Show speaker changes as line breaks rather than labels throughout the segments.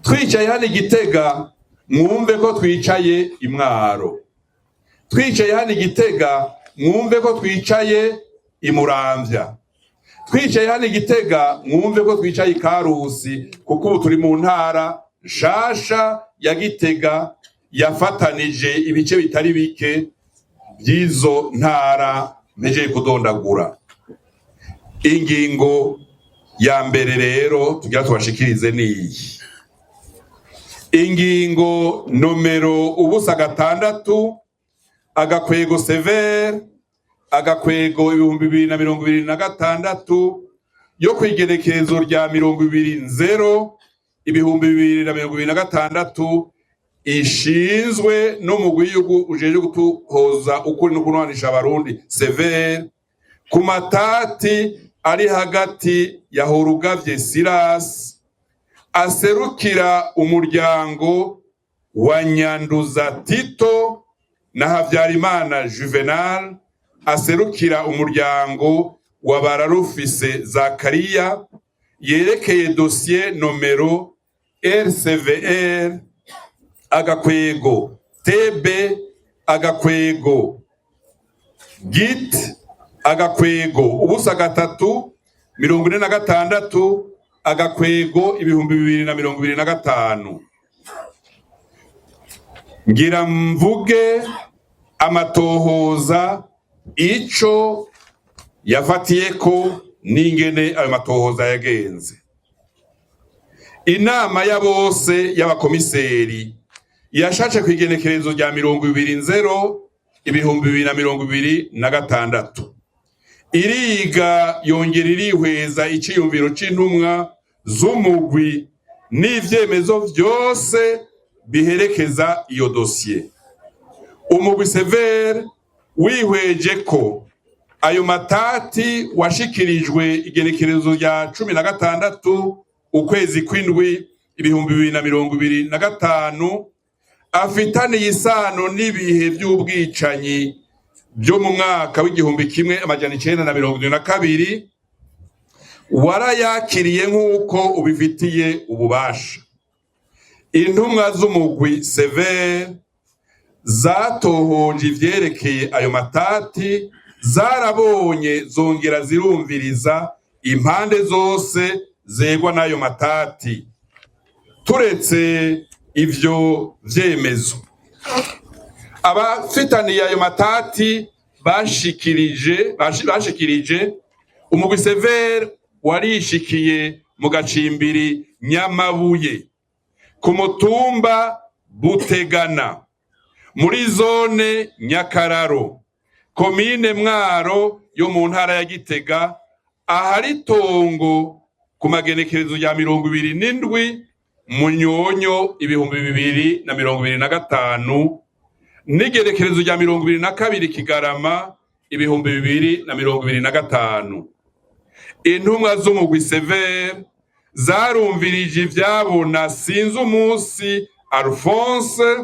Twicaye hano Igitega, mwumve ko twicaye Imwaro. Twicaye hano Igitega, mwumve ko twicaye Imuramvya. Twicaye hano Igitega, mwumve ko twicaye Ikarusi, kuko ubu turi mu ntara nshasha ya Gitega yafatanije ibice bitari bike by'izo ntara mpejeye kudondagura. Ingingo ya mbere rero tugira tubashikirize niyi: ingingo nomero 006/CVR-2026 yo kwigerekezo rya 20/0/2026, ishinzwe n'umugwi w'igihugu ujejwe gutohoza ukuri no kunwanisha Abarundi, CVR, ku matati ari hagati ya Horugavye Silas aserukira umuryango wa Nyanduza Tito na Havyarimana Juvenal aserukira umuryango wa Bararufise Zakariya, yerekeye dosiye nomero RCVR-TB-GIT-0346-2025. Ngira mvuge amatohoza ico yafatiyeko n'ingene ayo matohoza yagenze. Inama ya bose y'abakomiseri yashace kw'igenekerezo rya 20/0/2026, iriga yongera irihweza iciyumviro c'intumwa z'umugwi n'ivyemezo vyose biherekeza iyo dosiye. Umugwi CVR wihweje ko ayo matati washikirijwe igenekerezo rya 16 ukwezi kw'indwi 2025 afitaniye isano n'ibihe vy'ubwicanyi byo mu mwaka w'1972, warayakiriye nk'uko ubifitiye ububasha. Intumwa z'umugwi CVR zatohoje ivyerekeye ayo matati, zarabonye zongera zirumviriza impande zose zegwa n'ayo matati. Turetse ivyo vyemezo abafitaniye ayo matati bashikirije, umugwi CVR warishikiye mu gacimbiri Nyamabuye, ku mutumba Butegana, muri zone Nyakararo, komine Mwaro yo mu ntara ya Gitega, ahari itongo, ku magenekerezo ya 27 Munyonyo 2025 n'igenekerezo rya 22 Kigarama 2025. Intumwa z'umugwi CVR zarumvirije ivyabona Sinzi Umunsi Alphonse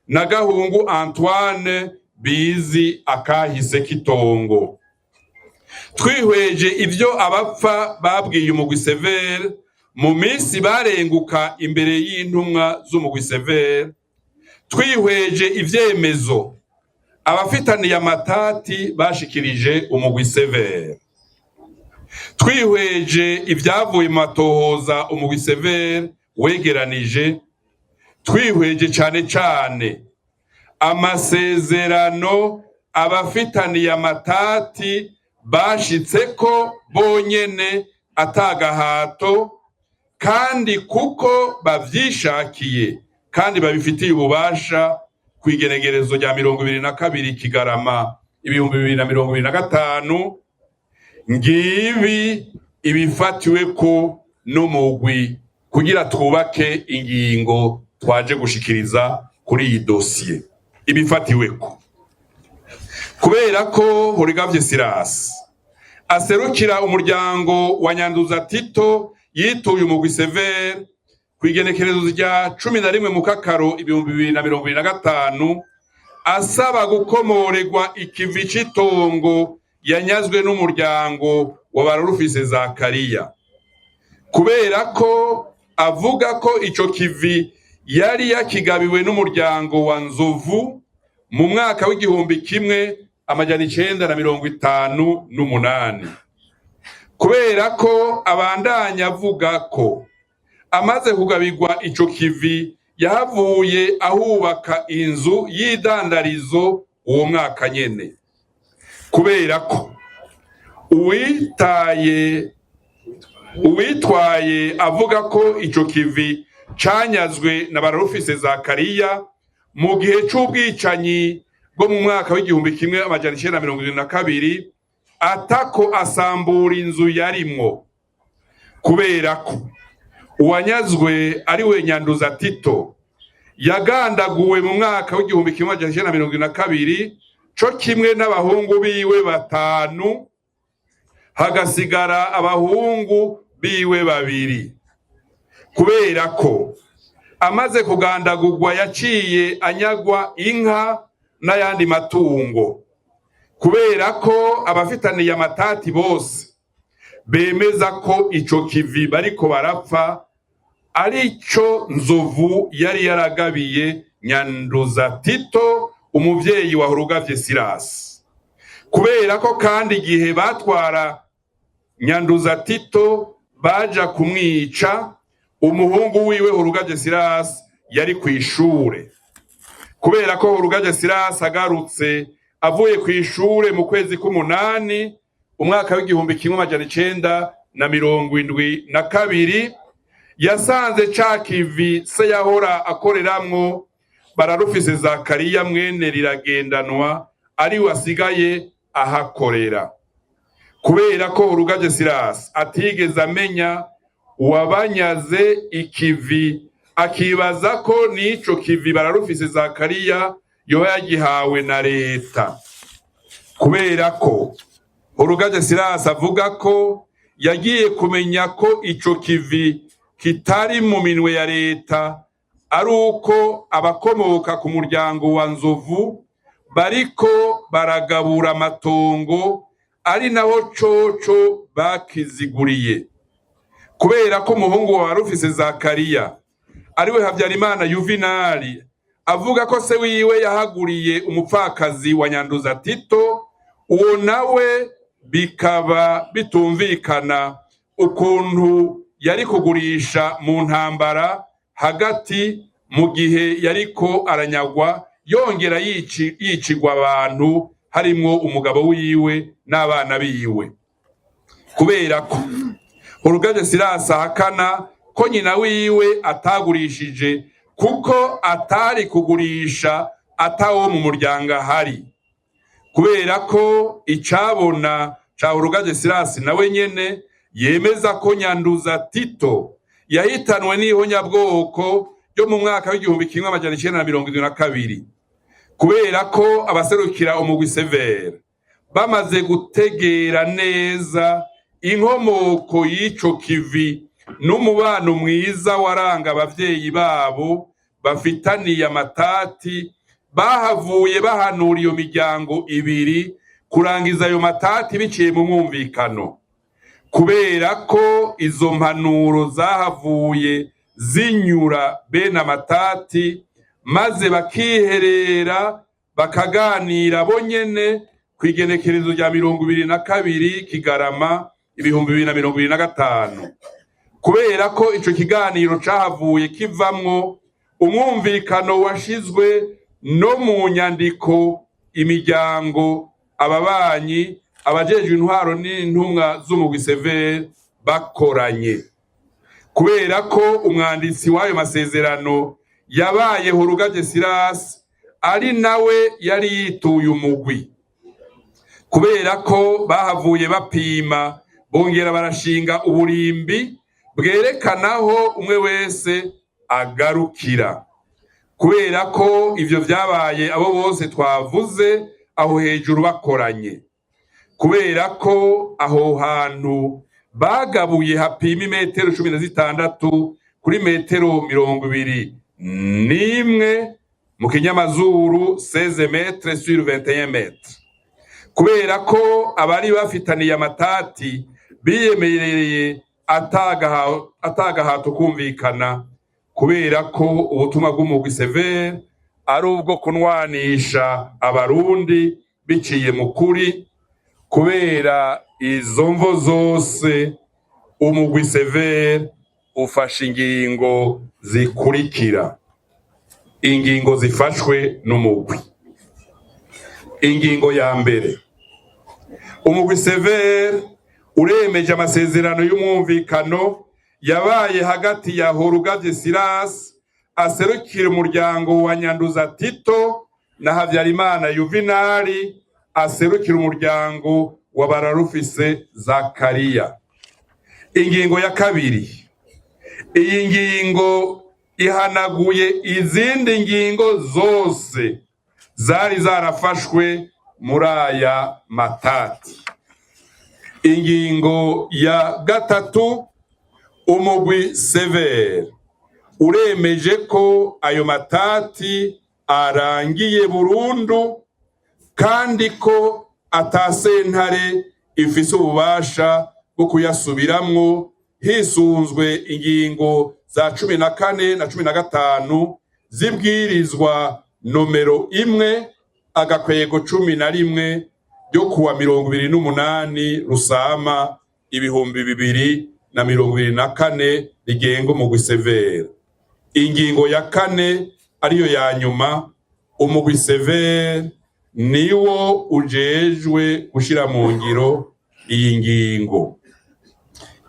na Gahungu Antoine bizi akahise k'itongo. Twihweje ivyo abapfa babwiye umugwi CVR mu minsi barenguka imbere y'intumwa z'umugwi CVR, twihweje ivyemezo abafitaniye amatati bashikirije umugwi CVR, twihweje ibyavuye mu matohoza umugwi CVR wegeranije, twihweje cane cane amasezerano abafitaniye amatati bashitseko bonyene atagahato, kandi kuko bavyishakiye kandi babifitiye ububasha, kw'igenegerezo rya 22 Kigarama 2025, ngibi ibifatiweko n'umugwi kugira twubake ingingo twaje gushikiriza kuri iyi dosiye. Ibifatiweko: kubera ko Horigavye Silas aserukira umuryango wa Nyanduza Tito yituye umugwi CVR kw'igenekerezo rya 11 Mukakaro 2025 asaba gukomorerwa ikivi c'itongo yanyazwe n'umuryango wa Bararufise Zakariya, kubera ko Avuga ko ico kivi yari yakigabiwe n'umuryango wa Nzovu mu mwaka w'1958. Kubera ko abandanya avuga ko amaze kugabirwa ico kivi yahavuye ahubaka inzu y'idandarizo uwo mwaka nyene. Kubera ko uwitaye uwitwaye avuga ko ico kivi canyazwe na Bararufise Zakariya mu gihe c'ubwicanyi bwo mu mwaka w'1972, atako asambura inzu yarimwo. Kubera ko uwanyazwe ari we Nyanduza Tito yagandaguwe mu mwaka w'1972 co kimwe n'abahungu biwe batanu, hagasigara abahungu biwe babiri. Kubera ko amaze kugandagurwa yaciye anyagwa inka n'ayandi matungo. Kubera ko abafitaniye amatati bose bemeza ko ico kivi bariko barapfa arico Nzovu yari yaragabiye Nyanduza Tito, umuvyeyi wa Horugavye Sirasi. Kubera ko kandi igihe batwara Nyanduza Tito baja kumwica, umuhungu wiwe Horugavye Sirasi yari kw'ishure. Kubera ko Horugavye Sirasi agarutse avuye kw'ishure mu kwezi k'umunani umwaka w'1972 yasanze ca kivi se yahora akoreramwo Bararufise Zakariya mwene Riragendanwa ari we asigaye ahakorera. Kubera ko Horugavye Sirasi atigeze amenya uwabanyaze ikivi, akibaza ko n'ico kivi Bararufise Zakariya yoba yagihawe na leta. Kubera ko Horugavye Sirasi avuga ko yagiye kumenya ko ico kivi kitari mu minwe ya leta ari uko abakomoka ku muryango wa Nzovu bariko baragabura amatongo, ari naho coco bakiziguriye. Kubera ko umuhungu wa Bararufise Zakariya ariwe Habyarimana Yuvinali avuga ko se wiwe yahaguriye umupfakazi wa Nyanduza Tito, uwo nawe bikaba bitumvikana ukuntu yari kugurisha mu ntambara hagati mu gihe yariko aranyagwa yongera yicigwa abantu, harimwo umugabo wiwe n'abana biwe. Kubera ko Horugavye Sirasi ahakana ko nyina wiwe atagurishije, kuko atari kugurisha atawo mu muryango ahari. Kubera ko icabona ca Horugavye Sirasi nawe nyene yemeza ko Nyanduza Tito yahitanwe n'ihonyabwoko ryo mu mwaka w'1972. Kubera ko abaserukira umugwi CVR bamaze gutegera neza inkomoko y'ico kivi n'umubano mwiza waranga abavyeyi babo bafitaniye amatati, bahavuye bahanura iyo miryango ibiri kurangiza ayo matati biciye mu mwumvikano. Kubera ko izo mpanuro zahavuye zinyura bene amatati, maze bakiherera bakaganira bonyene kw'igenekerezo rya 22 Kigarama 2025. Kubera ko ico kiganiro cahavuye kivamwo umwumvikano washizwe no mu nyandiko, imiryango, ababanyi, abajejwe intwaro n'intumwa z'umugwi CVR bakoranye. Kubera ko umwanditsi w'ayo masezerano yabaye Horugavye Sirasi, ari nawe yari yituye umugwi. Kubera ko bahavuye bapima bongera barashinga uburimbi bwerekanaho umwe wese agarukira. Kubera ko ivyo vyabaye abo bose twavuze aho hejuru bakoranye. Kubera ko aho hantu bagabuye hapima imetero 16 kuri metero 21, mu kinyamazuru 16 mètres sur 21 mètres. Kubera ko abari bafitaniye amatati biyemereye Atagahato kumvikana, kubera ko ubutumwa bw'umugwi CVR ari ubwo kunwanisha Abarundi biciye mu kuri. Kubera izo mvo zose, umugwi CVR ufashe ingingo zikurikira. Ingingo zifashwe n'umugwi: Ingingo ya mbere, umugwi CVR uremeje amasezerano y'umwumvikano yabaye hagati ya Horugavye Silas aserukira umuryango wa Nyanduza Tito na Havyarimana Yuvinali aserukira umuryango wa Bararufise Zakariya. Ingingo ya kabiri, iyi ngingo ihanaguye izindi ngingo zose zari zarafashwe muri aya matati. Ingingo ya gatatu, umugwi CVR uremeje ko ayo matati arangiye burundu kandi ko atasentare ifise ububasha bwo kuyasubiramwo, hisunzwe ingingo za 14 na 15 zibwirizwa nomero 1/11 ryo kuwa 28 Rusama 2024 rigenga umugwi CVR. Ingingo ya kane, ariyo ya nyuma, umugwi CVR niwo ujejwe gushira mu ngiro iyi ngingo.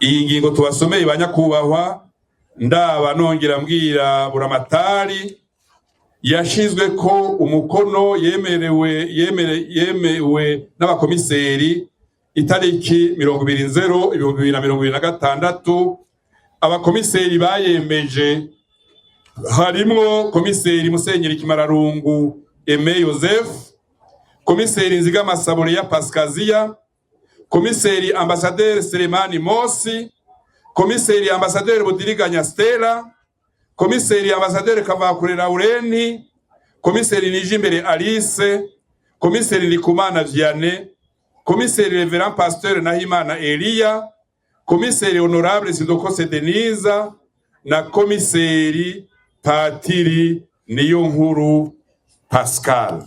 Iyi ngingo tubasomeye, banyakubahwa, ndaba nongera mbwira buramatari, yashizwe ko umukono, yemerewe yemewe n'abakomiseri itariki 20 nzero 2026. Abakomiseri bayemeje harimwo komiseri Musenyeri Kimararungu Aimé Joseph, komiseri Nzigama Saboreya Pascasia, komiseri ambasaderi Selemani Mosi, komiseri ambasaderi Budiriganya Stella, komiseri ambasaderi Kavakure Laurenti, komiseri Nijimbere Alice, komiseri Ndikumana Vianney, komiseri Reverend Pasteur Nahimana Elia, komiseri Honorable Sidokose Denise na komiseri Patiri Niyonkuru Pascal.